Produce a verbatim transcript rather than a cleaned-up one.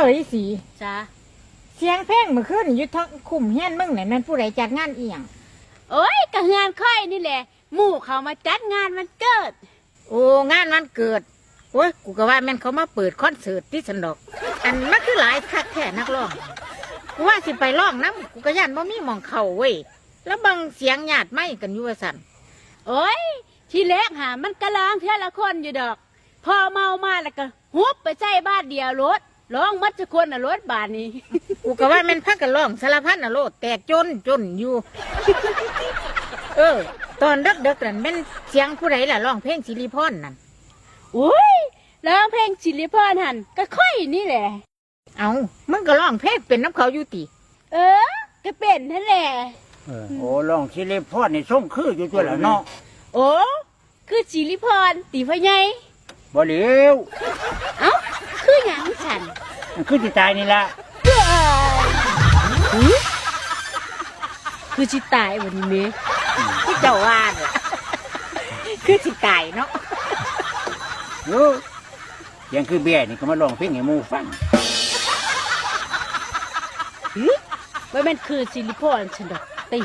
เอ้ยสี จ้า เสียงเพลงเมื่อคืนอยู่ทางคุ้มเฮียนมึงเนี่ยแม่นผู้ใดจัดงานอีหยัง โอ้ย กะเฮือนข้อยนี่แหละ หมู่เขามาจัดงานวันเกิด โอ้ งานวันเกิด โอ้ย กูก็ว่าแม่นเขามาเปิดคอนเสิร์ตติซั้นดอก อันมันคือหลายคักแท้นักร้อง กูว่าสิไปร้องนำ กูก็ย้านบ่มีหม่องเข้าเว้ย แล้วเบิ่งเสียงญาติไมค์กันอยู่ว่าซั่น โอ้ย ทีแรกหามันก็ร้องเทื่อละคนอยู่ดอก พอเมามาแล้วก็หุบไปใส่บาทเดียวโลด ร้องหมดทุกคนน่ะโลดบาดนี้ กูก็ว่าแม่นพากันร้องสารพัดน่ะโลด แตกจนจนอยู่ เออ ตอนเดิกๆนั่นแม่นเสียงผู้ใดล่ะร้องเพลงสิริพรนั่น โอ้ย ร้องเพลงสิริพรหั่น ก็ข้อยนี่แหละ เอ้า มึงก็ร้องเพลงเป็นนำเขาอยู่ติ เออ ก็เป็นนั่นแหละ เออ โอ้ ร้องสิริพรนี่ทรงคืออยู่ตัวละเนาะ โอ้ คือสิริพรติพ่อใหญ่ บ่แล้ว เอ้า คือหยังซั่น มันคือสิตายนี่ล่ะ เอ้ย หึ คือสิตายวันนี้เม คือเจ้าว่าน่ะ คือสิตายเนาะ เออ เสียงคือแบ่นี่ก็มาร้องเพลงให้หมู่ฟัง หึ ว่าแม่นคือสิริพรซั่นดอกติ